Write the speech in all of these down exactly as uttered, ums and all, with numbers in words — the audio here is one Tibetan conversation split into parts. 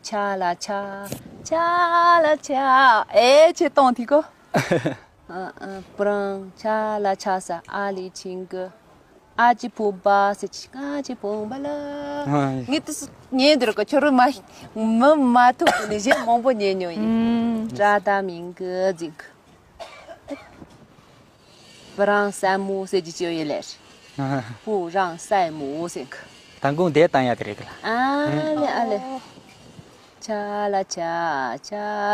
ཆ་ལ་ཆ། ཆ་ལ་ཆ། ཨེ་ཆེ་གཏོང་ཐིག་གོ། ཨ་ཨ་པུ་རང་ཆ་ལ་ཆ་ས་ཨ་ལི་ཆིང་གི། ཨ་ཅི་ཕུ་བ་སི་ཆི་ཨ་ཅི་ཕུ་བ་ལ། ཨ་ངས་དུ་ཉན་འདིར་ག་ཁྱོད་རུ་མ་མི་མ་ཐུག་གི་ནི་གཞན་མང་པོ་ཉན་མྱོང་ཡིན། ཨུམ། ར་ད་མིང་གི་ཟིག་པུ་རང་སལ་མོ་ཟེར་གྱི་ཅི་ཡོད་ལེར། ཨ་པུ་རང་སལ་མོ་ཟེར་གི། དང་གུང་དེ་བཏང་ཡ་དེ་རེད་གི་ལ། ཨ་ལེ་ཨ་ལེ། ཆ་ལ་ཆ། ཆ་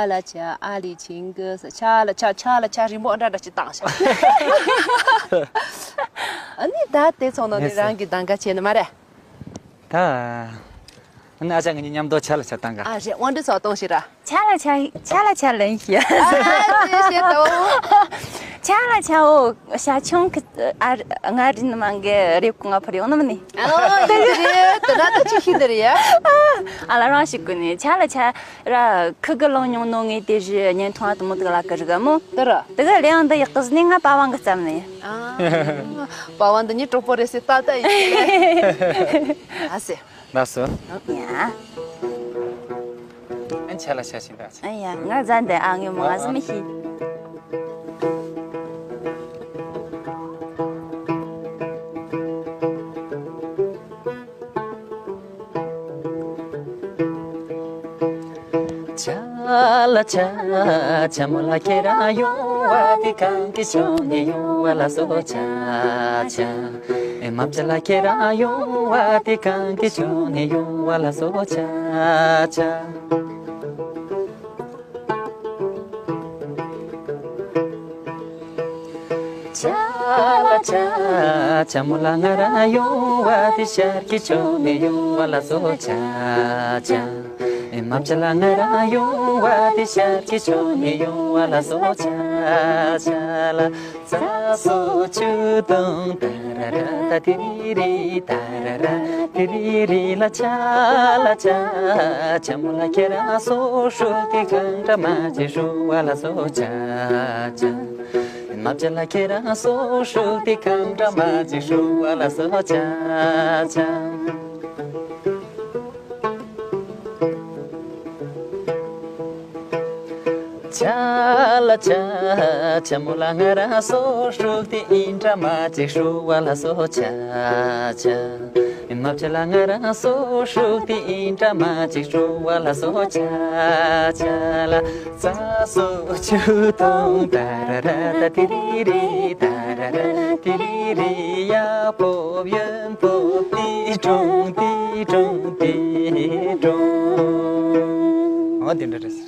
ལ་ཆ། ཨ་ལི་ཆིང་གི་ས་ཆ་ལ་ཆ། ཆ་ལ་ཆ་རིང་པོ་འདྲ་འདྲ་ཅིག་བཏང་ཤག་ཨ་ནི་ད་དེ་ཚོ་ནང་ནས་རང་གི་གདམ་ག་བྱས་ནི་མ་རེད། ད། ཨ་ནི་ཨ་ཅག་ངེད་གཉིས་མཉམ་དུ་ཆ་ལ་ཆ་བཏང་ག་ཨ་རེད། དབང་འདྲི་ཚོ་གཏོང་ཞིག་ར། ཆ་ལ་ཆ། ཆ་ལ་ཆ་ལན་ཞིག་ཨ་ཅེ་ཤེས་དོ། ཆ་ལ་ཆ་འོ། ཤ་ཆུང་གི་ཨ་ང་རིན་མང་གི་རེབ་གོང་ང་ཕར་ཡོང་ནམ་ནི། ཨ་ཡིན་དེ་རེད། དེ་ན་ད་ཅི་ཤི་འདི་རེད་ཡ། ཨ་ལ་རང་ཞིག་གི་ནི་ཆ་ལ་ཆ་ར་ཁུ་གི་ལོང་ཉུང་ནོ་ངས་དེ་རི་ཉན་ཐུང་ཨ་དུ་མོ་དུ་ག་ལ་གི་རི་ག་མོ། དེ་ར། དེ་ག་ལེ་ཡང་འདི་ཡག་གི་ནི་ང་པ་ཝང་གི་ཙམ་ནི། ཨ། པ་ཝང་འདི་ཉི་གྲོགས་པོ་རེད་ཟེར་ཏག་ཏག་ཡིན། ཨ་སེ། ལགས་སོ། ཡ། ཨན་ཆ་ལ་ཆ་ཞིག་འདྲ། ཨ་ཡ། ང་ཟ་འདི་ཨ་ངའི་མོ་ང་ཟ་མི་ཤེས། ཆ་ལ་ཆ། ཆ་མོ་ལ་ཁྱེད་རང་ཡོང་བ་དེ་གང་གི་ཕྱོགས་ནས་ཡོང་བ་ལ་སོ་ཆ་ཆ། ཨེ་མ་ཆ་ལ་ཁྱེད་རང་ཡོང་བ་དེ་གང་གི་ཕྱོགས་ནས་ཡོང་བ་ལ་སོ་ཆ་ཆ། ཆ་ལ་ཆ། ཆ་མོ་ལ་ང་རང་ཡོང་བ་དེ་ཤར་གྱི་ཕྱོགས་ནས་ཡོང་བ་ལ་སོ་ཆ་ཆ། ཨེ་མ་ཆ་ལ་ང་རང་ཡོང་བ་དེ་ཤར་གྱི་ཕྱོགས་ནས་ཡོང་བ་ལ་སོ་ཆ་ཆ་ལ། རྩྭ་སོ་ཆུ་དང་ཏ་ར་ར་ཏ་ཏི་རི་རི་ཏ་ར་ར་ཏི་རི་རི་ལ་ཆ་ལ་ཆ། ཆ་མོ་ལ་ཁྱེད་རང་སོ་ཧྲུག་ཏི་གང་འདྲ་མ་ཅི་ཧྲུག་བ་ལ་སོ་ཆ་ཆ། མ་ཅི་ལ་ཁྱེད་རང་སོ་ཧྲུག་ཏི་གང་འདྲ་མ་ཅི་ཧྲུག་བ་ལ་སོ་ཆ་ཆ། ཆ་ལ་ཆ། ཆ་མོ་ལ་ང་རང་སོ་ཧྲུག་ཏི་ཨིན་དྲ་མ་ཅིག་ཧྲུག་བ་ལ་སོ་ཆ་ཆ། མ་ཆ་ལ་ང་རང་སོ་ཧྲུག་ཏི་ཨིན་དྲ་མ་ཅིག་ཧྲུག་བ་ལ་སོ་ཆ་ཆ་ལ། རྩྭ་སོ་ཆུ་དང་ཏ་ར་ར་ཏ་ཏི་རི་རི་ཏ་ར་ར་ཏི་རི་རི་ཡ་པོབ་ཡོན་པོབ་ཏི་ཀྲུང་ཏི་ཀྲུང་ཏི་ཀྲུང་། འོ་དེ་འདྲ་རེད།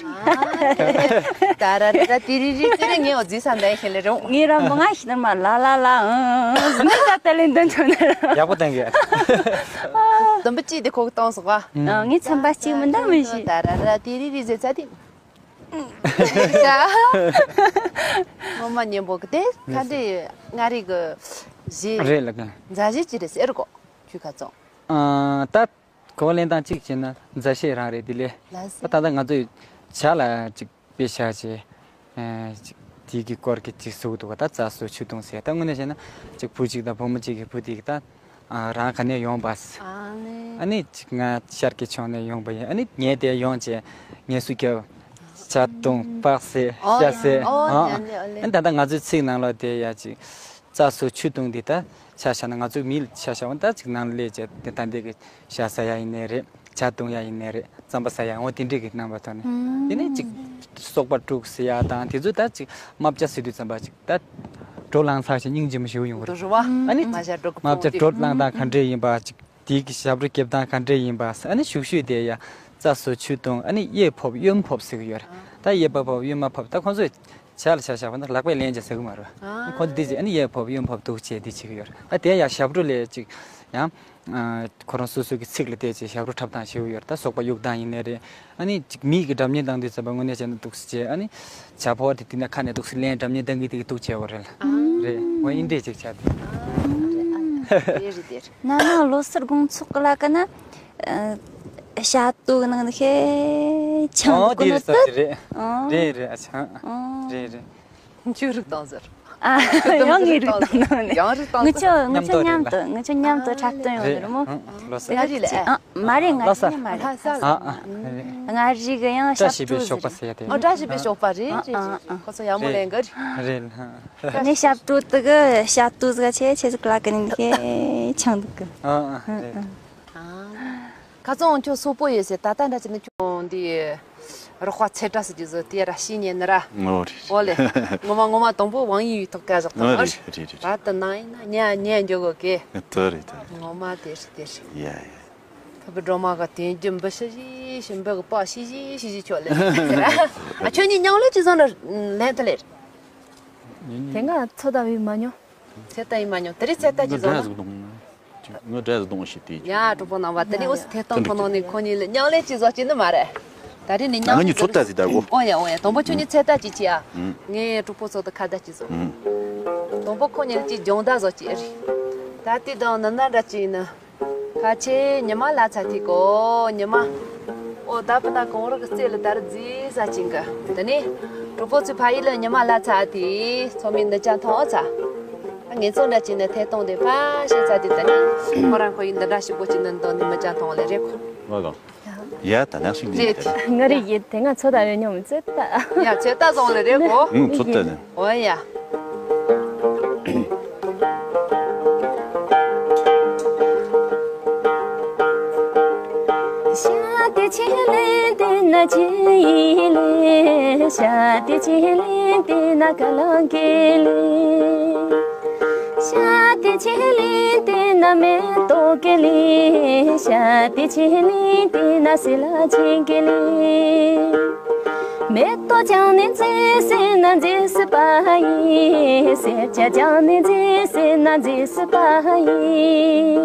ད་ར་ར་ར་ཏི་རི་རི་ཙི་རི་ངས་འོ་ཟི་ས་འདའི་ཤེས་ལེ་རུང་། ངས་ར་མོ་ང་ཤི་ན་མ་ལ་ལ་ལ་ཨང་ཟི་ནི་ད་ལྟ་ལེན་དོན་ཐོན་ནི་ར། ཡག་པོ་བཏང་གི། དུམ་བུ་གཅིག་དེ་ཁོག་བཏང་སོང་བ། ཨང་ངས་ཚན་པ་གཅིག་མི་འདང་མི་ཤི། ད་ར་ར་ཏི་རི་རི་ཟེར་ཚ་དེ། ངོ་མ་སྙན་པོ་གི་དེ་ཁ་འདི་ང་རི་གི་གཞི་རེད་ལ་གི། མཛའ་གཞི་ཅི་རེད་ཟེར་གོ། ཁྱུ་ཁ་ཙོང་། ཨང་ད། གོ་ལེན་སྟངས་གཅིག་བྱས་ན་མཛའ་བཤེས་རང་རེད། དེ་ལས་ལགས་སོ། ད་ལྟ་ང་ཚོས་བྱ་ལ་ཅིག་དཔེ་བཞག་བྱས། ཨེ་ཅིག་དེའི་གི་སྐོར་གྱི་ཅིག་གཟུགས་འདུག་ག་ད་རྩྭ་སོ་ཆུ་དུང་ཟེར། ད་དངོས་གནས་བཤད་ན་ཅིག་བུ་གཅིག་དང་བུ་མོ་གཅིག་གི་བུ་དེ་གི་ད་ཨ་རང་ག་ནས་ཡོང་པ། ཨ་ནི། ཨ་ནི་ཅིག་ང་ཤར་གྱི་ཕྱོགས་ནས་ཡོང་པ་ཡིན། ཨ་ནི་ངས་དེ་ཡོང་བྱས་ངལ་གསོ་རྒྱབ། བྱ་དུང་པགས་ཟེར་ཨོ་ཤ་ཟེར་ཨོ་ཨ་ཡ་ལེ་ཨོ་ལེ། ཨ་ནི་ད་ལྟ་ང་ཚོའི་ཚིག་ནང་ལོགས་དེ་ཡ་ཅིག་རྩྭ་སོ་ཆུ་དུང་འདི་ད་ཆ་བཞག་ན་ང་ཚོའི་མི་ལ་ཆ་བཞག་འོ་ད་ཅིག་ནང་ལ་སླེབས་བྱས་དེ་ད་འདི་གི་ཤ་ཟ་ཡ་ཡིན་ནའི་རེད། བྱ་བཏུང་ཡ་ཡིན་ནའི་རེད། རྩམ་པ་ཟ་ཡ་འོ་དེ་འདྲས་ཀྱི་རྣམ་པ་ཐོག་ནས། དེ་ནས་ཅིག་སོག་པ་དཀྲུགས་ཟེར་ཡ་དང་དེ་ཚོ་ད་ཅིག་རྨ་བྱ་ཟེར་དུས་ཙམ་པ་ཅིག་ད་སྒྲོ་ལངས་ཚར་ཞིང་སྙིང་རྗེ་མོ་ཞིག་ཡོང་གི་རེད། རེད་བ། ཨ་ནི་རྨ་བྱ་སྒྲོ་རྨ་བྱ་སྒྲོ་ལངས་སྟངས་ག་འདྲས་ཡིན་པ་ཅིག་དེའི་གི་ཞབས་བྲོ་རྒྱབ་སྟངས་ག་འདྲས་ཡིན་པ། ཨ་ནི་ཤུག་ཤུག་དེ་ཡ་རྩྭ་སོ་ཆུ་བཏུང་ཨ་ནི་གཡས་ཕོབ་གཡོན་ཕོབ་ཟེར་གི་ཡོད་རེད། ད་གཡས་པ་ཕོབ་གཡོན་མ་ཕོབ། ད་ཁོང་ཚོས་བྱ་ལ་ཆ་བཞག་པ་ན་ལག་པས་ལན་ཅིག་ཟེར་གི་མ་རེད། ཁོ་འདི་ཅིག་ཨ་ནི་གཡས་ཕོབ་གཡོན་ཕོབ་འདུག་བྱས་འདི་བྱེད་གི་ཡོད་རེད། ད་དེ་ཡང་ཞབས་བྲོ་ལས་ཅིག་ཡང་ཁོ་རང་སོ་སོ་གི་ཚིག་ལ་བལྟས་ཅིག་ཞབས་བྲོ་འཁྲབ་སྟངས་ཤེས་གི་ཡོད་རེད། ད་སོག་པ་གཡུག་སྟངས་ཡིན་ནའི་རེད། ཨ་ནི་ཅིག་མིག་གི་སྒྲ་སྙན་བཏང་དུས་ཙམ་པ་དངོས་གནས་བྱས་ན་འདུག་སེ་བྱས་ཨ་ནི་བྱ་ཕོ་བ་དེ་དེ་ན་ཁ་ནས་འདུག་སེ་ལན་སྒྲ་སྙན་བཏང་གི་དེ་གི་འདུག་བྱས་པ་རེད་ལ། རེད། འོ་ཨིན་འདྲས་ཅིག་བྱ་དེ། དེ་རེད་དེ་རེད། ན་ན་ལོ་སར་དགོང་ཚོགས་གི་ལ་ཀ་ན། བྱ་དུག་ནང་ནས་ཤེས་ཆང་ཨོ་དུག་དེ་ནོ་རེད་ས་དེ་དེ་རེད། ཨོ། རེད་རེད། ཨ་ཆང་། ཨོ། རེད་རེད། ཆུ་རིགས་དང་ཟེར། ཨ། ཡང་ངའི་རིགས་དང་ནང་ནས། ཡང་རིགས་དང་ངུ་ཆོ་ངུ་ཆོ་མཉམ་དུ་ངུ་ཆོ་མཉམ་དུ་འཁྲབ་སྟོན་ཡོང་ནི་རེད་མོ། ལོ་སར། ང་རིགས་ལ། ཨ། མ་རེད། ང་ལོ་སར། རིགས་མ་རེད། ལྷ་ས། ཨ། ཨ། རེད། ང་རིགས་ཡང་བཀྲ་ཤིས་པའི་ཞོགས་པ་ཟེར་ཡ་དེ། ཨ། བཀྲ་ཤིས་པའི་ཞོགས་པ་རེད། ཨ། རེད། ཨ། ཨ། ཁོ་ཚོ་ཡག་མོ་ལེན་གི་རེད། རེད། ནས་ཞབས་བྲོ་དེ་གི་ཞབས་བྲོ་ཟིག་ཆེ་ཆེ་ཟིག་ལ་གི་ནི་གི་ཆང་འདུག་གི། ཨ། ཨ། རེད། ཨ། ཁ་སང་ཁྱོད་སོག་པོ་ཡོད་ཟེར། ད་ལྟ་འདྲ་ཅིག་ནི་ཁྱོད་འདི་རོགས་པ་ཚེ་བཀྲ་ཟེར་གྱི་བཟོ་དེ་ར་ཤི་ཉེ་ནི་ར། ཨོ་རེད། ཨོ་ལེ། ངོ་མ་ངོ་མ་དང་པོ་དབང་ཡིན་ཡིན་ཐོག་སྐལ་བཞག་ཨོ་དང་། རེད་རེད་རེད། ད་ལྟ་ནང་ཡིན་ན་ཉལ་ཉལ་འཇོག་གོ་གེ། དེ་རེད་དེ་རེད། ངོ་མ་དེ་རེད་དེ་རེད། ཡ་ཡ། ཕུ་བུ་སྒྲོལ་མ་ག་དེ་རྒྱུ་འབུ་ཤི་ཤི་ཤི་འབུ་གི་པགས་ཤི་ཤི་ཤི་ཤི་ཁྱོད་ལེ། ཨ། ཁྱོད་གཉིས་མཉམ་ལས་ཅི་བཟོ་འདྲ་ལེན་ཐུབ་ལེ། དེ་སྔ་ཚོད་ལྟ་བས་མ་མྱོང་། ཚོད་ལྟ་ཡིན་མ་མྱོང་། དེ་རིང་ཚོད་ལྟ་ཅི་ང་བཟོ་འབྲས་ན། ཟིག་བཏུང་། ང་འབྲས་ཟིག་བཏུང་ཞིག་དེ། ཡ། གྲོགས་པོ་རྣམ་པ། དེ་ནི་ཡ་འུ་ཡ། ཚོ་ཐད་གཏོང་ཁོ་ནང་ནས་ཁོ་གཉིས་ལ་མཉམ་ལས་ཅི་བཟོ་ཅི་ནི་མ་རེད། ད་རིང་ནི་མཉམ་ང་གཉིས་ཚོད་ལྟ་ཟིག་ད་གོ། ཨོ་ཡ་ཨོ་ཡ། དང་པོ་ཁྱོད་གཉིས་ཚོད་ལྟ་ཅི་བྱེད་ཨ། ཨུ། ངས་གྲོགས་པོ་ཚོ་དང་ཁ་བརྡ་ཅི་བཟོ། ཨུ། དང་པོ་ཁོ་གཉིས་ལ་ཅི་སྦྱོང་བརྡར་བཟོ་ཅི་ཨེ་རེད། ད་དེ་དང་ནི་ན་འདྲ་ཅི་ཡིན་ན། ཁ་ཆེ་ཉི་མ་ལྷ་ཚ་ཐིག་གོ་ཉི་མ། ཨོ་ད་བུ་ན་གང་རུ་གི་རྩེ་ལ་དར་རྫི་ས་ཅིང་གི། དེ་ནས་གྲོགས་པོ་ཚོའི་ཕ་ཡུལ་ལ་ཉི་མ་ལྷ་ཚ་དེ་ཚོ་མི་འདི་ཅག་མཐོང་ཚ། ངེད་ཚོ་འདྲ་ཅིག་ནི་ཐད་གཏོང་དེ་ཕ་ཤེས་ཚ་དེ། དེ་ནས་ཁོ་རང་ཁོ་ཡི་འདི་འདྲ་ཞིག་པོ་ཅིག་ནི་འདོན་ནི་མི་ཅག་མཐོང་ལེ་རེད་ཁོ། ང་གང་། ཡ་ད་ནག་ཞིག་ནི་རེད། ང་རེ་ཡི་དེ་ང་ཚོ་ད་རེ་ཉོ་མི་ཚོད་ད། ཡ་ཚོད་ལྟ་བཟང་ལེ་རེད་གོ། ཨུ། ཚོད་ལྟ་ནི། ཨོ་ཡ། ཤ་དེ་ཆེ་ལེན་དེ་ན་ཅི་ཡི་ལེ། ཤ་དེ་ཆེ་ལེན་དེ་ན་ཀ་ལང་ཀེ་ལེ། ཤ་དེ་ཆེ་ལེན་དེ་ན་མེ་ཏོག་ཀེ་ལེ། ཤ་དེ་ཆེ་ལེན་དེ་ན་སི་ལ་ཆེན་ཀེ་ལེ། མེ་ཏོག་ཅང་ནི་མཛེས་སེ་ན་མཛེས་སི་པ་ཡི། སེར་སྐྱ་ཅང་ནི་མཛེས་སེ་ན་མཛེས་སི་པ་ཡི།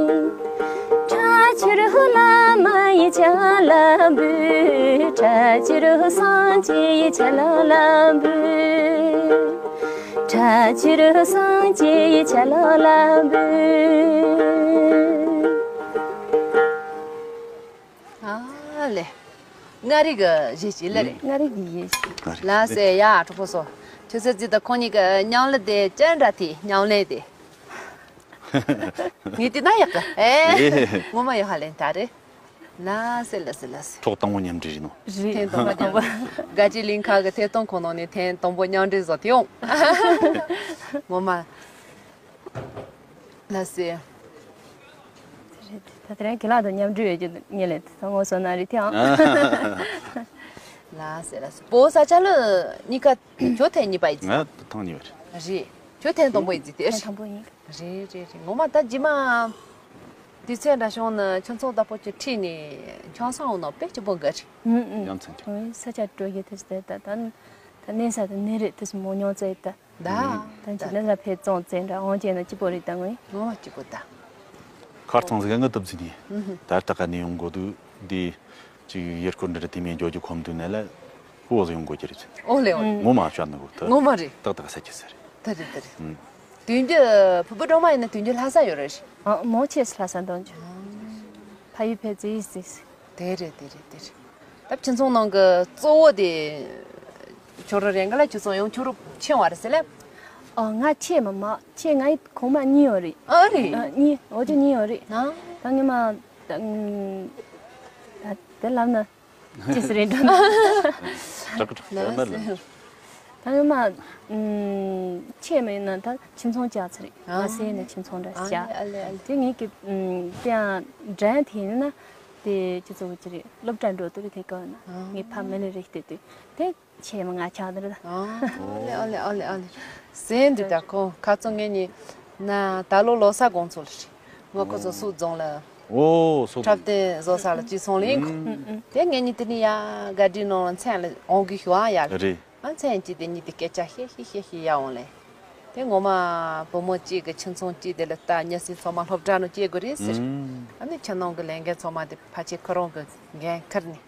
ཁྲ་ཆུ་རུ་ལ་མ་ཡི་ཆ་ལ་འབུ། ཁྲ་ཆུ་རུ་སང་ཅི་ཡི་ཆ་ལ་ལ་འབུ། ཁྲ་ཆུ་རུ་སང་ཅི་ཡི་ཆ་ལ་ལ་འབུ། ཨ་ལེ། མངའ་རིས་ཀྱི་གཞས་ཤིག་ལ་རེད། མངའ་རིས་ཀྱི་གཞས་ཤིག་ལ་སེ་ཡ་གྲོགས་པོ་ཚོ། ཁྱོད་ཚོ་ཙི་ད་ཁོང་གཉིས་ཀྱི་མཉམ་ལས་དེ་ཅི་འདྲ་དེ་མཉམ་ལས་དེ། ངས་དེ་ན་ཡག་གི། ཨེ། ངོ་མ་ཡག་ཧ་ལེན་ད་རེད། ལ་སེ་ལ་སེ་ལ་སེ། ཐོག་དང་པོ་མཉམ་འབྲེལ་རེད་ནོ། རེད། ཐེངས་དང་པོ་མཉམ་འབྲེལ། དགའ་སྐྱིད་གླིང་ཁ་གི་ཐད་གཏོང་ཁོ་ནང་ནས་ཐེངས་དང་པོ་མཉམ་འབྲེལ་བཟོ་དེ་ཡོང་། ངོ་མ། ལ་སེ། ད་དེ་རིང་གི་ལག་ཏུ་མཉམ་འབྲེལ་ཡོད་རྒྱུ་ངེས་ལེ་ད་ངོ་སོ་ན་རེད་ཐེངས། ལ་སེ་ལ་སེ། བོ་ས་ཆ་ལ་གཉིས་ཀ་ཁྱོད་ཐེངས་གཉིས་པ་ཡིན། ང་ཐེངས་གཉིས་པ་རེད། རེད། ཁྱོད་ཐེངས་དང་པོ་ཡིན་རྒྱུ་དེ་ཐེངས་རེད། དང་པོ་ཡིན། རེད་རེད་རེད། ངོ་མ་ད་རྗེས་མ་དུས་ཚོད་འདྲ་བྱུང་ན་ཁྱོད་ཚོ་ལྟ་བུ་ཅིག་ཁྲིད་ནས་ཆང་ས་འོང་ན་དཔེ་སྐྱིད་པོ་འགའ་རེད། ཨུ་ཨུ། ཡང་མཚན་ཆུང་། ཨོ་ས་ཆ་སྤྲོ་རྒྱུ་དེ་ཚོ་ད་ད་ད་གནས་ས་དེ་གནས་རེད་དེ་ཚོ་མོ་མྱོང་ཚེ་ད། ད་ད་ཅི་ད་ལ་ཕེ་ཙོང་ཙེ་འདྲ་འོང་ཅེ་ན་སྐྱིད་པོ་རེད་ད་ངོས། ངོ་མ་སྐྱིད་པོ་ད། ཁར་ཚང་ཟིག་ང་ཏུབ་ཟིན་ནི། ད་ལྟ་ག་ནས་ཡོང་དགོས་འདུག་འདི། ཅིག་ཡུལ་སྐོར་འདི་ར་དེ་མིན་འཇོ་རྒྱུ་ཁོམ་དུས་ནས་ལ། ཧུ་བོ་ཟིག་ཡོང་དགོས་ཀྱི་རེད་ཚེ། ཨོ་ལེ་ཨོ་ལེ། ངོ་མ་བྱ་ནི་གོ་ད། ངོ་མ་རེད། ཏག་ཏག་ས་ཁྱི་ཟེར། ད་རེད་ད་རེད། ཨུམ། དུས་རྒྱུན་ཕུ་བོ་སྒྲོལ་མ་ཡིན་ན་དུས་རྒྱུན་ལྷ་ས་ཡོད་རེད། ཨ་མོ་ཆེས་ལྷ་ས་འདོན་རྒྱུ། ཕ་ཡུལ་ཕེབས་ཙི་ཡིས་ཙི། དེ་རེད་དེ་རེད་དེ་རེད། ད་ཁྱིམ་ཚང་ནང་གི་གཙོ་བོ་དེ། ཁྱོད་རང་རེད་ག་ལ་ཁྱོད་ཚོ་ཡང་ཁྱོད་རང་ཆེ་བ་རེད་ཟེར་ལེ། ཨ་ང་ཆེ་མ་མ་ཆེ་ང་ཡི་གོང་མ་གཉིས་ཡོད་རེད། ཨ་རེད། ཨ་གཉིས་འོ་ཅོ་གཉིས་ཡོད་རེད། ཨ། ད་ངས་མ་ད་ད་དེ་ལབ་ན་ཅི་ཟེར་རེད་འགྲོ་ན། ད་ངས་མ་ཆེ་མ་ཡིན་ན་ད་ཁྱིམ་ཚང་བཅའ་ཚར་རེད། ཨ། ང་སེ་ནས་ཁྱིམ་ཚང་འདྲ་བཅའ། ཨ་ལེ་ཨ་ལེ། དེ་ངས་ཀྱི་དེ་ཡང་འགྲན་དེ་ཡིན་ན་དེ་ཅི་ཚོ་ཅི་རེད་སློབ་གྲྭ་འགྲོ་དུས་རེད་དེ་ག་ན་ངའི་ཕ་མི་ལ་རེ་བལྟས་དུས་དེ། ཆེ་མ་ང་ཆགས་འདིར་ད། ཨ་ལེ་ཨ་ལེ་ཨ་ལེ་ཨ་ལེ། ཟེར་འདི་ད་ཁོང་ཁ་ཚོ་ངེད་གཉིས་ན་ད་ལོ་ལོ་གསར་དགོང་ཚོ་ལ་རེད། ངོ་ཁོ་ཚོ་སུ་རྫོང་ལ། ཨོ་སོ། འཁྲབ་སྟོན་བཟོ་ས་ལ་ཅི་སོང་ལེ་ཡིན་ཁོ། དེ་ངེད་གཉིས་དེ་ནི་ཡ་ག་དྲིའི་ནང་ལ་མཚན་ལ་འོང་གི་ཞུ་ཨ་ཡ་ལ། རེད། ཨ་མཚན་གཅིག་དེ་གཉིས་དེ་སྐད་ཆ་བཤད་བཤད་བཤད་བཤད་ཡ་འོང་ལེ། དེ་ངོ་མ་བུ་མོ་གཅིག་གི་ཁྱིམ་ཚང་གཅིག་དེ་ལ་ལྟ་མྱི་སེར་ཚང་མ་སློབ་གྲྭ་ནང་སྐྱེལ་དགོས་རེད་ཟེར། ཨ་ནི་ཁྱིམ་ནང་གི་ལས་འགན་ཚང་མ་དེ་ཕལ་ཆེར་ཁོ་རང་གི་འགན་ཁུར་ནས།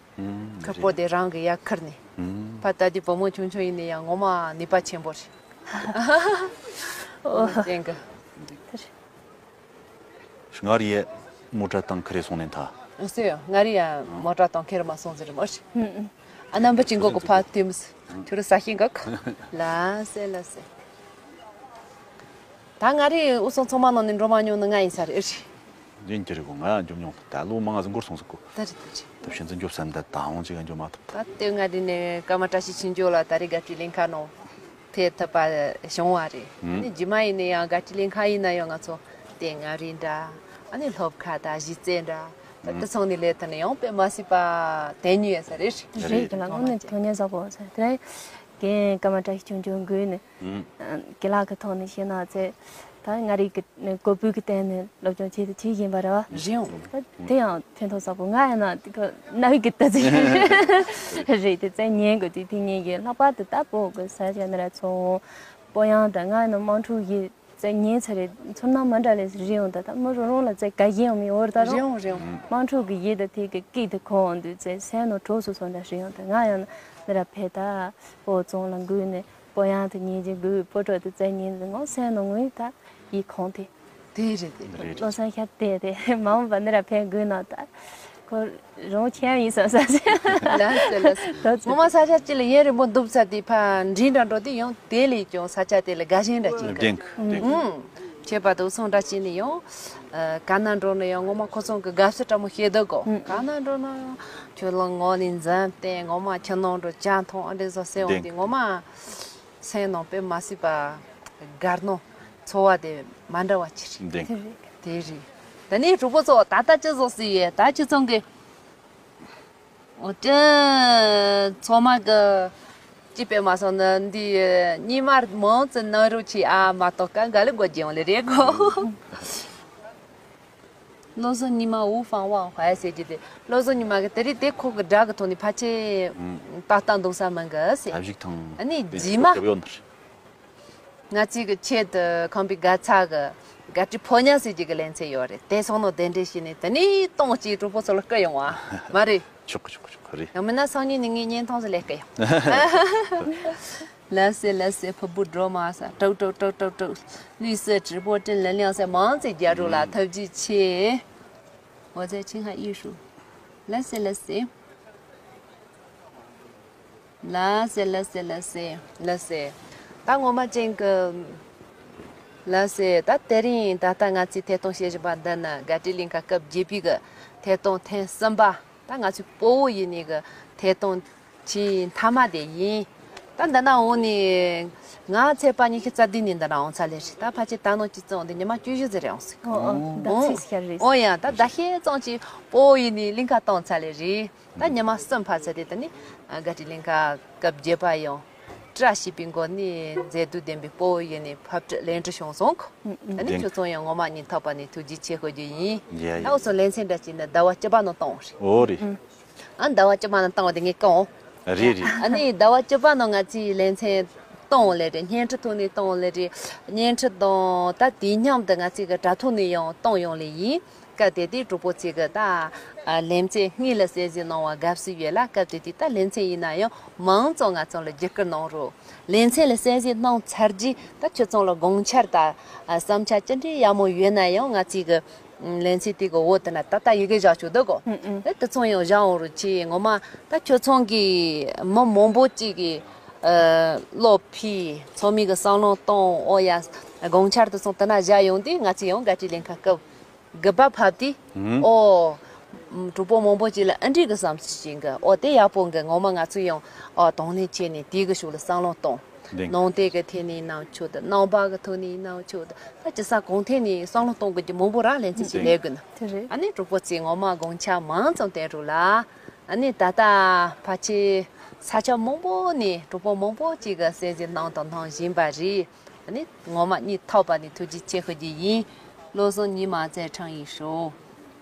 ཁུར་པོ་དེ་རང་གི་ཡར་ཁུར་ནས། ཕ་ད་དེ་བུ་མོ་ཆུང་ཆུང་ཡིན་ནས་ཡང་ངོ་མ་ནུས་པ་ཆེན་པོ་རེད། ཨོ། ཅན་གི། སྔར་ཡས་མོ་ཊ་དང་ཁེ་རེ་སོང་ནས་ཐ། སེ་ཡོ་སྔར་ཡས་མོ་ཊ་དང་ཁེ་རེ་མ་སོང་ཟེར་མོ་ཤི། ཨ་རྣམ་པ་ཅིང་གོ་གི་ཕ་དེ་མི་སི་ཁྱོད་ར་ས་ཤིང་ག་ཁ་ལ་སེ་ལ་སེ། ཨ། ང་རེ་འུ་ཚོ་ཚང་མ་ནང་ནས་འགྲོ་མ་མྱོང་ནི་ང་ཡིན་ས་རེད། ཨེ་རེད། འདི་འགྱུར་རེ་གོ། ང་འགྱོ་མྱོང་། ད་ལོ་མང་ང་ཟིག་འགོར་སོང་ཟིག་གོ། ད་རེད་ད་རེད། ད་ཕྱིན་ཚུན་འགྱོ་བསམ། ད་ད་འོང་ཅིག་འགྱོ་མ་ཐུབ། ད་ལྟའི་ང་འདི་ནས་ཀརྨ་བཀྲ་ཤིས་ཆོས་འབྱོར་ལགས་ད་རེས་དགའ་སྤྲོའི་གླིང་ཁ་ནང་ཕེབས་ཐུབ་པ་བྱུང་བ་རེད། ཨ་ནི་རྗེས་མ་ཡིན་ན་ཡང་དགའ་སྤྲོའི་གླིང་ཁ་ཡིན་ན་ཡང་ང་ཚོ་དེ་མངའ་རིས་འདྲ། ཨ་ནི་སློབ་ཁག་དང་གཞིས་རྩེ་འདྲ། ད་དེ་ཚང་ནས་སླེབས་ཐུབ་ནས་ཡང་དཔེ་མ་སྲིད་པ་དེ་ཉིད་ཡོད་ས་རེད། རེད། རེད་ལགས། དངོས་གནས་དོན་སྙིང་ཟབ་པོ་ཟེར། དེ་རིང་རྒན་ཀརྨ་བཀྲ་ཤིས་ཆོས་འབྱོར་མགོན་ནས་ཨ། རྒན་ལགས་ཀྱི་ཐོག་ནས་བཤད་ན་ཚེ། ད་མངའ་རིས་ཀྱི་གོ་བོད་ཀྱི་སྟེང་ནས་སློབ་སྦྱོང་བྱེད་དུ་བྱེད་བཞིན་པ་རེད་བ། རེད་འོང་། ད་དེ་ཡང་ཕན་ཐོགས་ཚ་པོ། ང་ཡིན་ན་དེ་ཁོ་རྣ་བའི་གི་ལྟ་ཚུལ་རེད། དེ་ཚེ་ཉན་དགོས་དུས་དེ་ཉན་གི། ལྷག་པར་དུ་ད་བོད་ཀྱི་ས་ཆ་འདི་ར་ཚོ་བོད་ཡང་ད་ང་ཡིན་ན་དམངས་ཁྲོད་ཀྱི་ཚེ་ཉན་ཚེ་རེད། ཚོར་སྣང་མ་འདྲ་ལས་རེད་འོང་། ད་ད་མི་རོ་རོང་ལ་ཚེ་དགའ་ཞེན་ཡང་མི་འོར་ད་རེད་རོང་། འོང་རེད་འོང་། དམངས་ཁྲོད་ཀྱི་ཡིད་དང་ཐིག་གི་སྐད་དེ་གོ་འོང་དུས་ཚེ་སེམས་ནང་གྲོགས་སུ་སོང་འདྲ་རེད་འོང་། ད་ང་ཡང་ན་འདི་ར་ཕེབས་ད་བོད་ཚོང་ལ་འགུལ་ནས། བོད་ཡང་དུ་ཉིན་གཅིག་དགོས། བོད་ཕྲུག་ཏུ་བཙན་ཉིན་དུ་ངོ་སེམས་ནང་ངུས་ད་ཡིད་ཁོང་དེ། དེ་རེད་དེ། རེད། བློ་སེམས་ཤར་དེ་དེ་མ་འོངས་པ་འདི་ར་ཕན་དགོས་ན་ད་ཁོ་རང་ཁྱེད་ཡིན་བསམ་བསམ་ཟེར། ལགས་སེ་ལགས་སེ། ངོ་མ་ས་ཆ་གཅིག་ལ་ཡུན་རིང་པོ་འདུག་ས་དེ་ཕ་འདྲིས་འདྲ་འགྲོ་དུས་ཡང་དེ་ལས་ཀྱང་ས་ཆ་དེ་ལ་དགའ་ཞེན་འདྲ་ཅིག་གི། ལྡན་གི་ལྡན་གི། ཨུང་། ཁྱད་པར་དུ་སོང་འདྲ་བྱས་ནས་ཡང་། ཨ། ག་ན་འགྲོ་ན་ཡང་ངོ་མ་ཁོ་ཚང་གི་དགའ་བསུ་འདྲ་མོ་བྱེད་འདུག་གོ། ཨུང་། ག་ན་འགྲོ་ན་ཁྱོད་ལ་ངོ་ནས་འཛུམ་བསྟན། ངོ་མ་ཁྱི་ནང་འགྲོ་ཇ་འཐུང་ཨ་འདྲ་བཟོ་ཟེར་འོང་དེ། ངོ་མ་སེམས་ནང་དཔེ་མ་སྲིད་པ་དགའ་སྣང་ཚོར་བ་དེ་མ་འདྲ་བ་ཅིག་རེད། ལྡན་གི། དེ་རེད། དེ་རེད། ད་ནི་གྲོགས་པོ་ཚོ་ད་ལྟ་ཅི་བཟོ་སྲིད་ཡོད། ད་ཁྱེད་ཚང་གི། འོ་ཅི། ཚང་མ་གི་ཅི་དཔེ་མ་སོང་ན་འདི་ཉི་མ་མང་ཙམ་ནང་རུ་ཆི་ཨ་མ་གཏོགས་ག་འགའ་ལས་སྒོ་རྒྱང་ལས་རེད་གོ། བློ་བཟང་ཉི་མ་འུ་ཧྥང་ཝང་ཧའེ་ཟེར་གྱི་དེ། བློ་བཟང་ཉི་མ་གི་དེ་རིང་དེ་ཁོ་གི་དགྲ་གི་ཐོག་ནས་ཕལ་ཆེར་ཨུམ། ཏག་ཏག་འདུག་ས་མིན་གི་ཟེར། ཐབས་ཤིག་ཐང་། ཨ་ནི་དཔེ་རྗེས་མ་ཁོ་སྐབས་ཡོད་ནི་རེད། ང་ཚོའི་གི་ཆེད་དུ་ཁང་པའི་དགའ་ཚལ་གི་དགའ་སྤྲོའི་ཕོ་ཉ་ཟེར་གྱི་གི་ལེ་ཚན་ཡོད་རེད། དེ་སོང་ནོ་གདན་འདྲེན་བྱས་ནས་དེ་ནས་སྟོང་གཅིག་གྲོགས་པོ་ཚོ་ལ་བསྐུར་ཡོང་བ་མ་རེད། ཆོག་གི་ཆོག་གི་ཆོག་གི་རེད། ཡང་མིན་ན་སང་ཉིན་ནས་ངས་བརྙན་ཐུང་ཟིག་ལས་བསྐུར་ཡོང་། ལགས་སེ་ལགས་སེ། ཕུར་བུ་སྒྲོལ་མ་ཟེར། ཀྲོག་ཀྲོག་ཀྲོག་ཀྲོག་ཀྲོག 绿色直播正能量 ཟེར། མང་ཙམ་རྒྱག་རོགས་ལ། ཐུགས་རྗེ་ཆེ། 我在青海玉树。 ལགས་སེ་ལགས་སེ། ལགས་སེ་ལགས་སེ་ལགས་སེ་ལགས་སེ། ད་ངོ་མ་ཅན་གི། ལགས་སེ། ད་དེ་རིང་ད་ལྟ་ང་ཚོས་ཐད་གཏོང་བྱེད་བཞིན་པ་འདི་ནི་དགའ་སྤྲོའི་གླིང་ག་སྐབས་བརྒྱད་པའི་གི་ཐད་གཏོང་ཐེངས་གསུམ་པ། ད་ང་ཚོའི་སྤོ་བོ་ཡིན་ནི་གི་ཐད་གཏོང་ཆེས་མཐའ་མ་དེ་ཡིན། ད་འདི་ན་འོང་ནི་ང་ཚེས་པ་ཉི་ཤུ་རྩ་བདུན་ནས་འདི་ན་འོང་ཚར་ལེ་རེད། ད་ཕལ་ཆེར་ད་ནང་ཅི་ཙམ་འོང་དེ་ཉི་མ་བཅུ་བཞི་ཟིག་རེ་འོང་སྲིད། ཨོ་ཨོ། ད་ཚིག་ཤར་རེད། ཨོ་ཡ། ད་ཟླ་ཤས་ཙམ་གྱི་སྤོ་བོ་ཡིན་ནི་གླིང་ག་བཏང་ཚར་ལེ་རེད། ད་ཉི་མ་གསུམ་ཕར་ཚར་དེ་ད་ནི་དགའ་སྤྲོའི་གླིང་ག་སྐབས་བརྒྱད་པ་ཡང་བཀྲ་ཤིས་པའི་སྒོ་ནས་མཛེས་སྡུག་ལྡན་པའི་སྤོ་བོ་ཡིན་ནི་ཕབ་སྒྲིག་ལེགས་འགྲུབ་བྱུང་སོང་གོ། ཨ་ནི་ཁྱོད་ཚོ་ཡང་ངོ་མ་སྙིང་ཐག་པ་ནས་ཐུགས་རྗེ་ཆེ་ཞུ་རྒྱུ་ཡིན། ཡ་ཡ། ད་འུ་ཚོ་ལེ་ཚན་འདྲ་བྱས་ན་ཟླ་བ་བཅུ་པ་ནང་བཏང་བ་རེད། ཨོ་རེད། ཨ། ཟླ་བ་བཅུ་པ་ནང་བཏང་བ་དེ་ངས་བཀག་འོང་། རེད་རེད། ཨ་ནི་ཟླ་བ་བཅུ་པ་ནང་ང་ཚོའི་ལེ་ཚན་བཏང་ལེ་རེད། བརྙན་འཕྲིན་ཐོག་ནས་བཏང་ལེ་རེད། བརྙན་འཕྲིན་དང་ད་དེའི་མཉམ་དུ་ང་ཚོའི་གི་དྲ་ཐོག་ནས་ཡང་བཏང་ཡོང་ལེ་ཡིན། སྐབས་དེ་དུས་གྲོགས་པོ་ཚོས་གི་ད་ལེ་ཚན་དངོས་ལ་གསན་གཟིགས་གནང་བ་དགའ་བསུ་ཡོད་ལ། སྐབས་དེ་དུས་ད་ལེ་ཚན་ཡིན་ན་ཡང་མང་ཙམ་ང་ཚོ་ལ་བརྒྱུད་སྐུར་གནང་རོགས། ལེ་ཚན་ལ་གསན་གཟིགས་གནང་ཚར་རྗེས་ད་ཁྱོད་ཚོ་ལ་དགོངས་འཆར་དང་བསམ་འཆར་ཅི་འདྲའི་ཡག་མོ་ཡོད་ན་ཡང་ང་ཚོའི་གི་ལེ་ཚན་དེ་གི་འོག་དེ་ན་ད་ལྟ་ཡི་གེ་བཞག་ཆོག་འདུག་གོ། ཨུ་ཨུ། ཨེ། དེ་ཚོ་ཡང་བཞག་འོང་རོགས་གྱིས། ངོ་མ་ད་ཁྱོད་ཚོ་གི་མི་མང་པོ་ཅིག་གི་ཨ། བློ་ཕུལ། ཚང་མས་གི་བསམ་བློ་གཏོང་། ཨོ་ཡ། དགོངས་འཆར་དེ་ཚོ་དེ་ན་བཞག་ཡོང་དུས་ང་ཚོས་ཡང་དགའ་སྤྲོའི་གླིང་ག་སྐབས་དགུ་པ་ཕབ་དུས། ཨུ། ཨོ། གྲོགས་པོ་མང་པོ་ཅིག་ལ་ཨ་འདྲས་གི་བསམ་ཚུལ་ཅིག་གི། ཨོ་དེ་ཡག་པོ་གི། ངོ་མ་ང་ཚོས་ཡང་ཨོ་དང་ལེན་བྱས་ནས་དེ་གི་ཕྱོགས་ལ་བསམ་བློ་གཏོང་། ལྡན། ནང་བསྟན་གྱི་ཐད་ནས་ཡིན་ནའང་ཆོག་ཏུ། རྣམ་པ་གི་ཐོག་ནས་ཡིན་ནའང་ཆོག་ཏུ། ད་ཅི་ས་གང་ཐད་ནས་བསམ་བློ་གཏོང་དགོས་ཀྱི་མང་པོ་རག་ལེ་ཚན་ཞིག་ལས་དགོས་ན། དེ་རེད། ཨ་ནི་གྲོགས་པོ་ཚོས་ངོ་མ་དགོངས་འཆར་མང་ཙམ་བསྟན་རོགས་ལ། ཨ་ནི་ད་ལྟ་ཕལ་ཆེར་ས་ཆ་མང་པོ་ནས་གྲོགས་པོ་མང་པོ་ཅིག་གིས་གསན་གཟིགས་གནང་དང་གནང་བཞིན་པ་རེད། ཨ་ནི་ངོ་མ་སྙིང་ཐག་པ་ནས་ཐུགས་རྗེ་ཆེ་ཞུ་རྒྱུ་ཡིན། བློ་བཟང་ཉི་མ་在唱一首།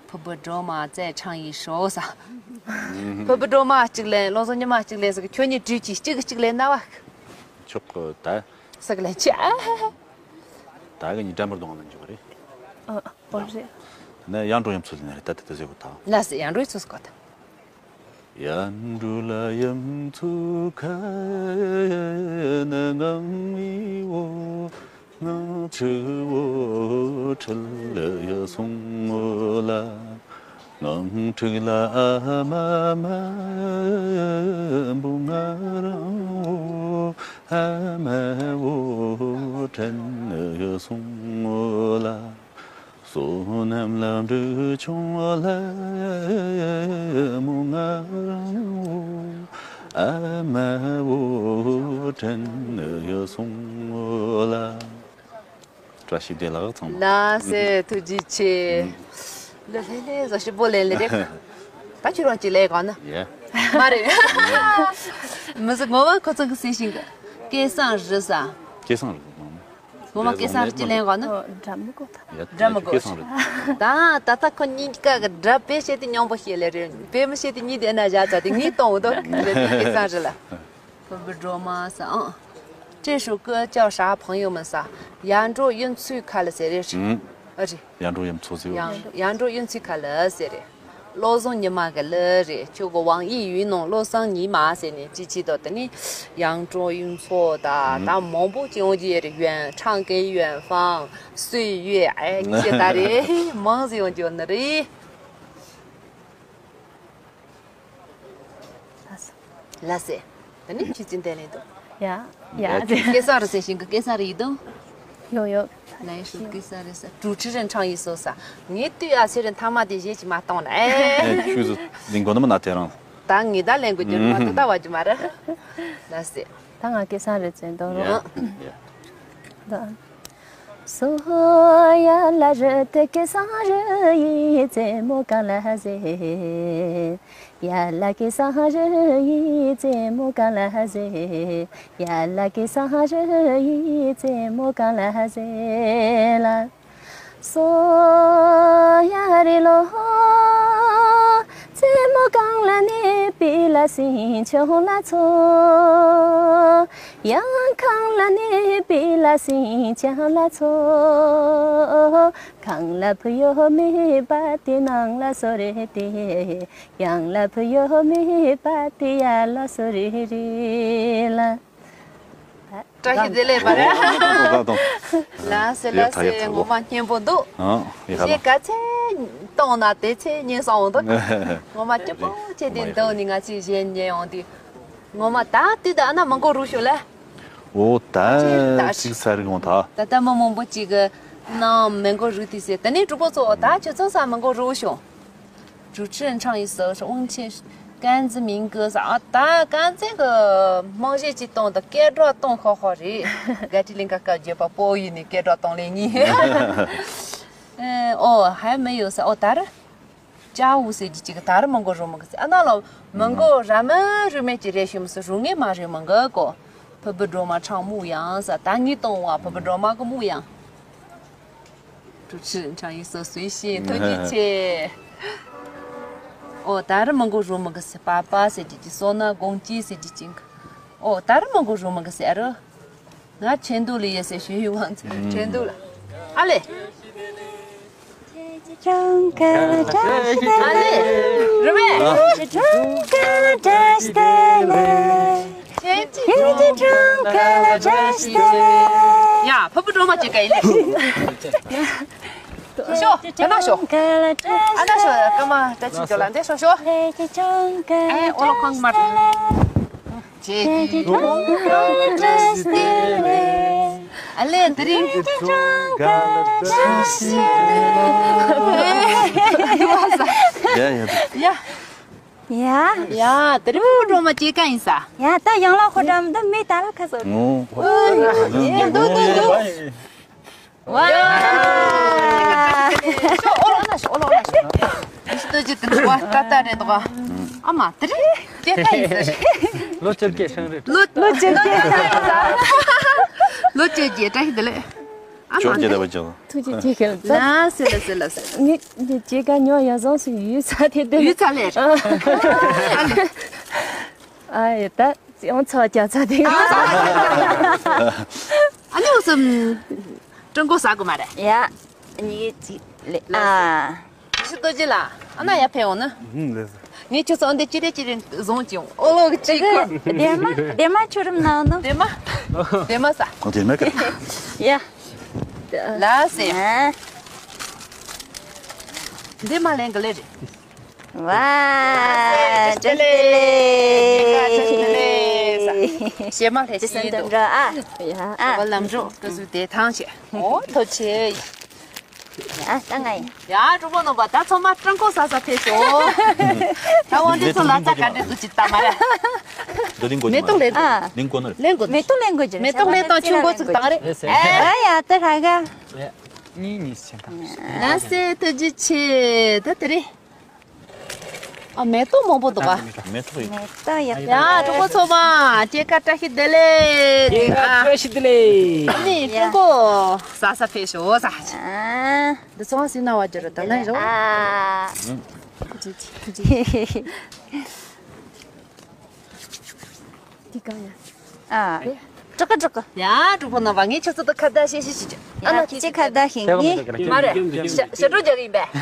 ཕུར་བུ་སྒྲོལ་མ་在唱一首 ཟེར། ཕུར་བུ་སྒྲོལ་མ་གཅིག་ལེན། བློ་བཟང་ཉི་མ་གཅིག་ལེན་ཟེར་གི། ཁྱོད་གཉིས་གྲོས་གྱིས་གཅིག་གིས་གཅིག་ལེན་ན་བ། ཆོག་གི་ད། ཟེར་གི་ལེན་ཆེ། ད་གི་གཉིས་འདྲ་མར་གཏོང་ལ་འཇུག་རེད། ཨ། ཨོ་རེད། ད་ནི་གཡང་འགྲོ་གཡུ་མཚོ་ལེན་རེད། ད་དེ་དེ་ཟེར་གོ་ད། ལགས་སེ། གཡང་འགྲོ་གཡུ་མཚོ་ཟེར་གོ་ད། གཡང་འགྲོ་ལ་གཡུ་མཚོ་ཁ་ནི་ངང་མིའོ། ངང་ཚུ་བོ་ཁྲིད་ལ་ཡ་སོང་ངོ་ལ། ངང་ཁྲིད་ལ་ཨ་མ་མ་བུ་ང་རང་བོ། ཨ་མའོ་དྲན་སོང་ལ། བསོད་ནམས་ལམ་འགྲོ་ཆུང་ལ་མོ་ང་རང་ཨ་མའོ་དྲན་སོང་ལ། བཀྲ་ཤིས་བདེ་ལེགས་ཚང་མ། ལགས་སེ་ཐུགས་རྗེ་ཆེ། ལེ་ལེ་ལེ་བཟོ་ཞིབ་པོ་ལེ་ལེ་རེད། ད་ཁྱོད་རང་ཅིག་ལས་གང་ན། ཡེ། མ་རེད། མི་ཟིག་ངོ་མ་ཁོ་ཚང་གི་སེམས་ཤིང་གི་སྐལ་བཟང་རེད་ས། སྐལ་བཟང་རེད་ངོ་མ། ངོ་མ་སྐལ་བཟང་རེད་ཅིག་ལས་གང་ན། འདྲ་མི་གོ་ད། ཡ་འདྲ་མི་གོ་སྐལ་བཟང་རེད། ད་ད་ལྟ་ཁོ་གཉིས་ཀ་གི་འདྲ་དཔེ་བཤད་དེ་སྙོམས་པོ་བཤད་ལེ་རེད། དཔེ་མི་བཤད་དེ་གཉིས་དེ་ན་བཞག་ཚར་དེ་ངས་གཏོང་འདུག་རེད་སྐལ་བཟང་རེད་ལ། 不不着吗？是啊，这首歌叫啥？朋友们仨，扬州云翠开了谁认识？嗯，啊，这扬州云翠就扬扬州云翠开了谁认识？ བློ་བཟང་ཉི་མ་གི་ལི་རེད། ཁྱོད་ཀྱི་网易云ནང་བློ་བཟང་ཉི་མ་ཟེར་ནས་ཅི་ཅི་དོ་དེ་ནི་扬州云翠ད་ད་མང་པོ་ཅི་ཡོང་རྒྱུ་རེད། 远唱给远方岁月ཨེ་ཅི་ད་རེད་མང་ཟེར་ཡོང་རྒྱུ་ནི་རེད། ལ་སེ། ད་ནི་ཁྱི་ཙི་འདས་ལེན་དུ། ཡ། ཡ། ཡ། སྐལ་བཟང་རེད་ཟེར་ཞིང་གི་སྐལ་བཟང་རེད་ཡིན་དུ། ཡོ་ཡོ། ལ་ཡི་ཤུ་སྐལ་བཟང་རེད་ཟེར། 主持人唱一首ས། ངས་དུས་ཨ་ཚེ་རིང་ཐ་མ་དེ་བཞེས་ཀྱི་མ་གཏོང་ན་ཨེ། ཁྱོད་ཚོ་ལིང་གོ་ནི་མ་ན་དེ་རང་། ད་ངས་ད་ལེན་དགོས་རྒྱུ་མ་ད་ད་བ་རྒྱུ་མ་རེད། ལ་སེ། ད་ང་སྐལ་བཟང་རེད་ཟེར་འདུག་རོ། ཡ། ཡ། ད། 说呀啦日的给啥日一怎么讲了谁？呀啦给啥日一怎么讲了谁？呀啦给啥日一怎么讲了谁啦？说呀的咯，怎么讲了你比了心穷了错？样看了你比了心强了错？ གང་ལ་ཕུ་ཡོ་མེ་པ་ཏི་ནང་ལ་སོ་རེ་ཏེ། ཡང་ལ་ཕུ་ཡོ་མེ་པ་ཏི་ཡ་ལ་སོ་རེ་རེ་ལ། བཀྲ་ཤིས་བདེ་ལེགས་པ་རེད། ལ་སེ་ལ་སེ་ངོ་མ་སྙན་པོ་འདུག་ཨ། ཡ་ཧ་ལ། གཞས་ག་ཚད་གཏོང་ན་དེ་ཚད་སྙན་སོང་འདུག་ངོ་མ་སྐྱིད་པོ་བྱས་ཏེ་འདུག་ནི་ང་ཚོས་གཞས་ཉན་ཡོང་དུས། ངོ་མ་ད་དུས་ད་ཨ་ན་མང་པོ་རུ་ཤོག་ལ། འོ་ད་ཅིག་ས་རིག་འོང་ད། ད་ལྟ་མི་མང་པོ་ཅིག་གི་ནང་མི་མགོ་རུ་དུས་ཟེར་ད་ནི་གྲོགས་པོ་ཚོ་ད་ཁྱོད་ཚོ་ས་མི་མགོ་རུ་ཤོག 主持人唱一首是翁倩甘子民歌 ས་ཨ་ད་甘子་གི་རྨང་གཞི་ཅིག་གཏོང་ད་སྐད་སྒྲོག་གཏོང་ཤོག་ཤོག་རེད། ག་ཏི་ལིང་ག་སྐབས་བརྗོད་པ་པོ་ཡིན་ནི་སྐད་སྒྲོག་གཏོང་ལེ་གཉིས། ཨོ་ཧ་མི་ཡོད་ས་ཨོ་ད་ར། 家务ཟེར་གྱི་ཅིག་ད་རུ་མི་མགོ་རུ་མི་གི་ཟེར་ཨ་ན་ལོ་མི་མགོ་ར་མི་རུ་མེད་ཀྱི་རེ་ཞུ་མི་སུ་རུ་ངེས་མ་རེད་མི་མགོ་གོ། ཕུ་བུ་སྒྲོལ་མ་ཁྲང་མུ་ཡང་ས་ད་ངས་གཏོང་བ་ཕུ་བུ་སྒྲོལ་མ་གི་མུ་ཡང་། 主持人唱一首随性ཐུགས་རྗེ་ཆེ། ཨོ་ད་རུ་མི་མགོ་རུ་མི་གི་ཟེར་པ་པ་ཟེར་གྱི་ཅིག་སོ་ན་དགོང་ཅི་ཟེར་གྱི་ཅིག་ཨོ་ད་རུ་མི་མགོ་རུ་མི་གི་ཟེར་ཨ་རུ། ང་ཆེན་དུ་ལི་ཡེ་སེ་ཞུ་ཡི་ཝང་ཆེན་དུ་ལ། ཨ་ལེ། ཨ་ལེ། རུ་མེ། ཡ་ཕུ་བུ་སྒྲོལ་མ་ཅིག་ག་ཡི་ལེ། ཤོ། ད་ན་ཤོ། ཨ་ན་ཤོ་ཀ་མ་ད་ཅིག་ཇོ་ལ་འདི་ཤོ་ཤོ། ཨེ་ཨོ་ལོ་ཁང་མ། ཨ་ལེ་དེ་རིང་། ཡ་ཡ། ཡ། ཡ། ཡ་དེ་རིང་སྒྲོལ་མ་སྐྱེས་ཀ་ཡིན་ས། ཡ་ད་ཡང་ལ་ཁོ་འགྲམ་འདི་མི་ད་ལ་ཁ་སོ། ངོ་། ཡ་འདུག་འདུག་འདུག་ཝ། ཤོ་ཨོ་ལོ་ན་ཤོ་ཨོ་ལོ་ན་ཤོ། ཨིཤ་ཏོ་ཅི་ཏི་ཝ་ཏ་ཏ་རེད་དོ། ཨ་མ་དེ་རེད་ཀྱེ་ཏ་ཡིན་ཟེར། ལོ་བཅོ་བརྒྱད་ཧྲང་རེད། ལོ་ལོ་བཅོ་བརྒྱད། ལོ་བཅོ་བརྒྱད་བཀྲ་ཤིས་བདེ་ལེགས། ཨ་མ་བཅོ་བརྒྱད་དེ་བ་ཅང་། ཐུགས་རྗེ་ཆེ་ཁྱེད་ལ། ལ་སེ་ལ་སེ་ལ་སེ། ངས་ངས་ཇེ་ག་ཉོ་ཡ་བཟང་སུ་ཡུལ་ཚ་དེ་དེ། ཡུལ་ཚ་ལེ། ཨ་ཡེ་ད། ཡང་ཚ་བ་རྒྱ་ཚ་དེ། ཨ་ནི་འུ་སུམ། ཀྲུང་གོ་ས་གོ་མ་རེད། ཡ། ཉིས་ཅིག་ལེ། ཨ། ཞི་ཏོ་ཅི་ལ། ཨ་ན་ཡ་ཕེ་འོང་ན། ཧུམ་ལེ། ངས་ཁྱོད་ཚོ་འདི་ཅི་རེད་ཅི་རེད་བཟུང་ཅིང་ཨོ་ལོ་གི་ཅི་ཁོ། དེ་མ་དེ་མ་ཆུ་རུམ་ནང་ནོ། དེ་མ། དེ་མ་ས། དེ་མ་ཀ། ཡ། ལ་སེ། ཨ། འདི་མ་ལེན་གི་ལེ་རེད། ཝ། བཀྲ་ཤིས་བདེ་ལེགས། བཀྲ་ཤིས་བདེ་ལེགས། གཞས་མ་ལྷས་ཅི་སེམས་ཤིག་འདུག་འདྲ་ཨ། ཡ། ཨ། ལམ་འགྲོ་སྐུ་གཟུགས་བདེ་ཐང་ཆེ། ཨོ་ཐུགས་རྗེ་ཆེ། ཨ་ད་ང་ཡིན། ཡ་གྲོགས་པོ་རྣམ་པ་ད་ཚང་མ་སྤྲང་པོ་ཟ་ས་ཕེབས་ཤོག་ད་དབང་འདྲེན་ཚོ་ལ་ད་ག་འདྲ་འདུག་ཅིག་ལྟ་མ་རེད། འདི་ལེན་དགོས་མེ་ཏོག་ལེན། ཨ། ལེན་དགོས་ནི་རེད། ལེན་དགོས། མེ་ཏོག་ལེན་དགོས་ཀྱི་རེད། མེ་ཏོག་ལེན་དང་ཆུ་འགོ་ཚུགས་བཏང་རེད། ཨ་ཡ་ད་ཧྲ་ག་གཉིས་གཉིས་ཆེན་ཐང་། ལ་སེ་ཐུགས་རྗེ་ཆེ། ད་དེ་རེད། ཨ་མེ་ཏོག་མང་པོ་འདུག་ག་མེ་ཏོག་ཡོད། མེ་ཏོག་ཡག་པོ། ཡ་གྲོགས་པོ་ཚོ་མ་སྐྱེས་སྐར་བཀྲ་ཤིས་བདེ་ལེགས། སྐྱེས་སྐར་བཀྲ་ཤིས་བདེ་ལེགས། ནི་ཀྲུང་གོ་ས་ས་ཕེབས་ཤོག་ས། ཨ། འདི་ཚོ་སི་ན་བ་ཇོ་ར་ད་ན་རོ། ཨ། འདི་གང་ཡ། ཨ། དྲག་གི་དྲག་གི། ཡ་གྲོགས་པོ་རྣམ་པ་ངས་ཁྱོད་ཚོ་དང་ཁ་བརྡ་བཤད་བཤད་བྱེད་ཀྱི། ཨ་ན་ཡ་ཁྱེད་ཀྱིས་ཁ་བརྡ་ཤེས་ངེས། མ་རེད། ཞབས་བྲོ་རྒྱག་གི་ཡིན་པས།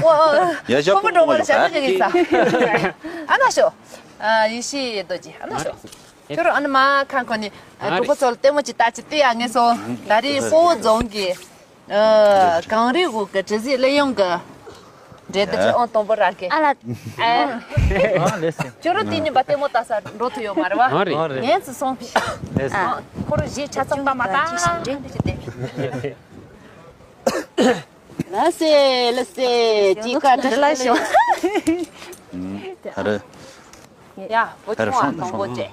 ཨོ་ཨོ། ཡ་ཞབས་ཁོ་པོ་འགྲོ་མ་རེད་ཞབས་བྲོ་རྒྱག་གི་ཡིན་ས། ཨ་ན་ཤོ། ཨ་ཡེ་ཤེས་རྡོ་རྗེ་ཨ་ན་ཤོ། ཁྱོད་རང་ཨ་ན་མ་ཁང་ཁོ་ནི་གྲོགས་པོ་ཚོ་ལ་ལྟད་མོ་ཅིག་ལྟ་ཅིག་ལྟོས་ཡ་ངས་སོ། ད་རེས་སྤོ་བོ་རྫོང་གི་ཨ། གངས་རི་འོག་གི་དྲི་ཟའི་གླུ་དབྱངས་ཀྱི་འགྲན་བསྡུར་གྱི་ཨང་དང་པོ་རག་གི། ཨ་ལ། ཨ། ཨ་ལེ་སེ། ཁྱོད་རང་དེ་ཉིན་པ་ལྟད་མོ་ལྟ་ས་འགྲོ་ཐུབ་ཡོད་མ་རེད་བ། ཨ་རེད། ངས་ཚུར་སོང་། ཨ། ཁོ་རང་གཞས་ཆ་ཚང་ལྟ་མ་ལྟ་འདི་ཞིག་འདྲ། ལ་སེ་ལ་སེ་ཅི་ཀ་འདྲ་ལ་ཤོག་ཨ་རེད། ཡ་བུ་ཆུང་བ་དང་པོ་བཅས།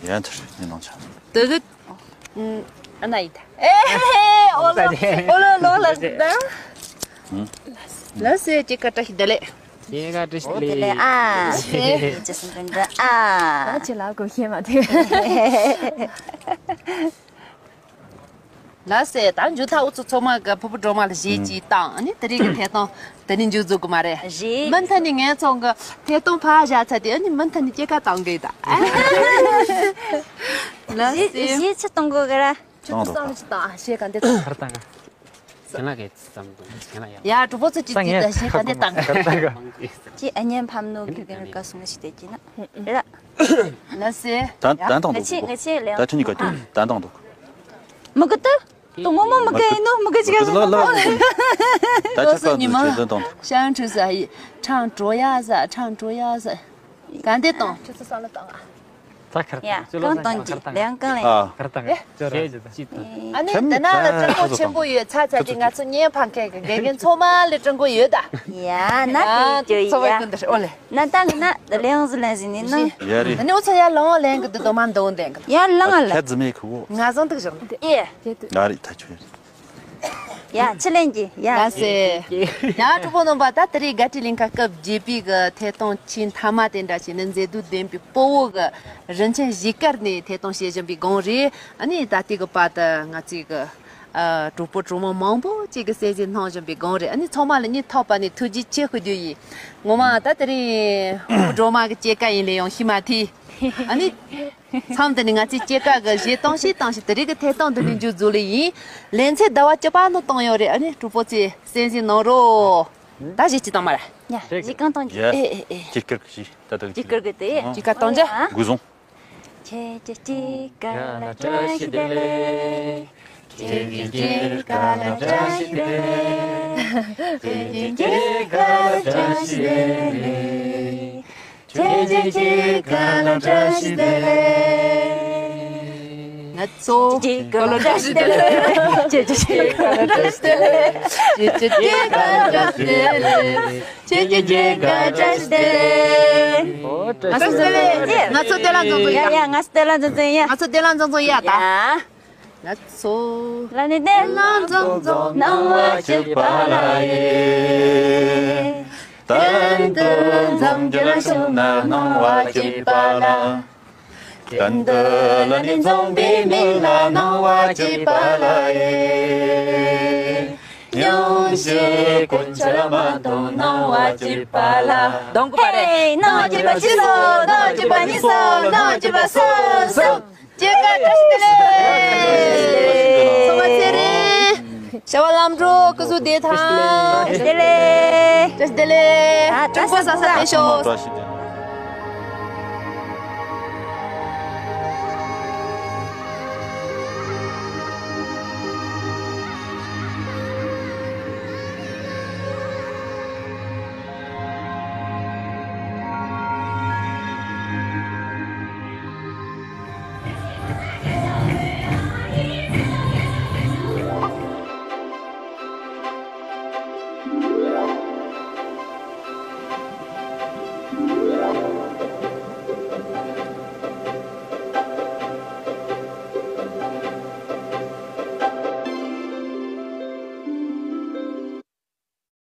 ཡ་འདི་རེད་ཡིན་ནང་ཆ། དུ་གི་ཨ་ན་ཡི་ད། ཨེ་ཧེ་ཨོ་ལོ་ཨོ་ལོ་ལོ་ལ་ཟི་ད། ལ་སེ་ཅི་ཀ་བཀྲ་ཤིས་བདེ་ལེགས། ཅི་ཀ་བཀྲ་ཤིས་བདེ་ལེགས། ཨ་ཅི་སུ་འདྲ་ཨ། ཅི་ལ་གོ་ཤེས་མ་ཐུབ། ལ་སེ་ད་མཇུག་མཐའ་འུ་ཚོ་ཚང་མ་གི་ཕུར་བུ་སྒྲོལ་མ་ལ་གཞས་ཅིག་བཏང་ཨ་ནི་དེ་རིང་གི་ཐད་གཏོང་དེ་ནས་མཇུག་རྫོགས་གི་མ་རེད། རེད། མུ་མཐུད་ནས་ངས་ཚོང་གི་ཐད་གཏོང་ཕར་བཞག་ཚར་དེ་ཨ་ནི་མུ་མཐུད་ནས་སྐྱེད་ཀ་བཏང་གི་ད། ལ་སེ། གཞས་ཆི་གཏོང་དགོས་གི་ར། ཁྱོད་ཚོ་བསམ་བློ་ཞིག་བཏང་ཨ། གཞས་ག་འདི་བཏང་། ཁར་བཏང་། ཁྱེད་ལ་གས་བསམ་བློ་ཁྱེད་ལ་ཡ། ཡ་གྲོགས་པོ་ཚོ་ཅིག་ཅིག་ད་གཞས་ག་འདི་བཏང་། ཁར་བཏང་། ཅི་ཨ་ཉན་ཕམ་ནོ་གི་གན་ར་ཀ་སོང་ཞིག་དེ་ཅི་ན། ར། ལ་སེ། ད་ད་དང་འདུག་ང་ཆེ་ང་ཆེ་ལེ། ད་ཁྱོད་གཉིས་ཀ་ད་དང་འདུག་མི་གི་ད། དུ་ངོ་མོ་མི་གི་ཡིན་ནོ་མི་གི་ཅིག་ལ་ལ་ལ། ད་ཁྱོད་ཀ་ཉི་མ་ད་དང་འདུག་ཤང་ཁྲུ་ས་ཡི་ཁྲང་ཀྲོ་ཡ་ས་ཁྲང་ཀྲོ་ཡ་ས། ག་འདི་བཏང་། ཁྱོད་ཚོ་བསམ་བློ་བཏང་ཨ། ད་ཁར་ཡ་བཏང་། གང་བཏང་གི་ལན་གང་ལན། ཨ། ཁར་བཏང་། ཨེ། ཅོ་ར་ཅི་བཏང་། ཨ་ནི་དེ་ན་ལ་སྤྲང་པོ་ཆེན་པོ་ཡོད་ཚ་ཚ་ཅིག་ང་ཚོ་བརྙན་ཕང་མཁན་གི་དགེ་རྒན་ཚང་མ་ལ་སྤྲང་པོ་ཡོད་ད། ཡ་ན་དེ་ཅོ་ཡ། ཚོ་བའི་ཀུན་ཏུ་ཨོ་ལེ། ན་ད་གི་ན་ལེང་ཟི་ལན་ཟི་ནི་ནོ། ཡ་རེད། ཨ་ནི་འུ་ཚོ་ཡ་ལོང་ལེང་གི་དུ་དོ་མ་འདོང་ལེང་གི། ཡ་ལང་ཨ་ལ། ཁ་ཛི་མེ་ཁུ་བོ། ང་ཟང་དུ་བཞག་ཨེ། ཡ་རེད་ད་ཆོས་རེད། ཡ་ཕྱི་ལན་གྱི་ཡ། ཡ་སེ། ཡ་གྲོགས་པོ་རྣམ་པ་ད་དེ་རིང་དགའ་སྤྲོའི་གླིང་ག་སྐབས་བརྒྱད་པའི་གི་ཐད་གཏོང་ཆེས་མཐའ་མ་དེ་འདྲ་བྱས་ནས་མཛེས་སྡུག་ལྡན་པའི་སྤོ་བོ་གི་རིན་ཆེན་གཞིས་སྒར་ནས་ཐད་གཏོང་བྱེད་བཞིན་པའི་སྒང་རེད། ཨ་ནི་ད་ལྟའི་གི་བར་དུ་ང་ཚོའི་གི་ཨ་གྲོགས་པོ་གྲོགས་མོ་མང་པོ་ཅིག་གི་གསན་གཟིགས་གནང་བཞིན་པའི་སྒང་རེད། ཨ་ནི་ཚང་མ་ལ་སྙིང་ཐག་པ་ནས་ཐུགས་རྗེ་ཆེ་ཞུ་རྒྱུ་ཡིན། ངོ་མ་ད་དེ་རིང་གྲོགས་མོ་གི་སྐྱེས་སྐར་ཡིན་ལེ་ཡང་ཤི་མ་ཐི། ཨ་ནི། མཚམས་འདི་ནས་ང་ཚོས་སྐྱེས་སྐར་གྱི་གཞས་བཏང་ཤིག་བཏང་ཤིག་དེ་རིང་གི་ཐད་གཏོང་འདི་ནས་མཇུག་རྫོགས་ལེ་ཡིན། ལེ་ཚན་ཟླ་བ་བཅུ་པ་ནང་བཏང་ཡོད་རེད། ཨ་ནི་གྲོགས་པོ་ཚོས་གསན་གཟིགས་གནང་རོགས། ད་གཞས་ཅིག་བཏང་མ་རེད། ཡ་གཞས་གང་བཏང་རྒྱུ། ཡ། ཨེ་ཨེ་ཨེ། སྐྱེས་སྐར་གྱི་གཞས་ད་ལྟ་སྐྱེས་སྐར་གྱི་དེ། སྐྱེས་སྐར་བཏང་རྒྱུ། འགོ་བཟུང་། ཁྱེད་ཀྱི་སྐྱེས་སྐར་ལ་བཀྲ་ཤིས་བདེ་ལེགས། ཁྱེད་ཀྱི་སྐྱེས་སྐར་ལ་བཀྲ་ཤིས་བདེ་ལེགས། ཁྱེད་ཀྱི་སྐྱེས་སྐར་ལ་བཀྲ་ཤིས་བདེ་ལེགས། ཁྱེད་ཀྱི་སྐྱེས་སྐར་ལ་བཀྲ་ཤིས་བདེ་ལེགས། ང་ཚོ་སྐྱེས་སྐར་ལ་བཀྲ་ཤིས་བདེ་ལེགས། ཁྱེད་ཀྱི་སྐྱེས་སྐར་ལ་བཀྲ་ཤིས་བདེ་ལེགས། ཁྱེད་ཀྱི་སྐྱེས་སྐར་ལ་བཀྲ་ཤིས་བདེ་ལེགས། ཁྱེད་ཀྱི་སྐྱེས་སྐར་ལ་བཀྲ་ཤིས་བདེ་ལེགས། ང་ཚོ་བདེ་ལེགས། ང་ཚོ་བདེ་ལེགས་འཛོམས་འཛོམས་ཡ། ཡ་ཡ་ང་ཚོ་བདེ་ལེགས་འཛོམས་འཛོམས་ཡ། ང་ཚོ་བདེ་ལེགས་འཛོམས་འཛོམས་ཡ་ད། ཡ། ང་ཚོ། ལ་ནི་བདེ་ལེགས་འཛོམས་འཛོམས་སྣང་བ་སྐྱིད་པ་ལ་ཡེ། གཏན་དུ་འཛོམས་རྒྱུ་ན་བྱུང་ན་སྣང་བ་སྐྱིད་པ་ལ། གཏན་དུ་ལ་ནི་འཛོམས་པའི་མིང་ལ་སྣང་བ་སྐྱིད་པ་ལ་ཡེ། ཉུང་ཞིག་ཀུན་ཆ་ལ་མ་གཏོང་སྣང་བ་སྐྱིད་པ་ལ། གདོང་གི་པ་རེད། ཧེ། སྣང་བ་སྐྱིད་པ་གཅིག་སོ། སྣང་བ་སྐྱིད་པ་གཉིས་སོ། སྣང་བ་སྐྱིད་པ་གསུམ་གསུམ། སྐྱེས་སྐར་བཀྲ་ཤིས་བདེ་ལེགས། སོ་མ་ཚེ་རིང་། བྱ་བ་ལམ་འགྲོ་སྐུ་གཟུགས་བདེ་ཐང་། བཀྲ་ཤིས་བདེ་ལེགས། བཀྲ་ཤིས་བདེ་ལེགས། ཨ་ཀྲུང་གོ་ས་ས་བདེ་ཤོག་བཀྲ་ཤིས་བདེ་ལེགས།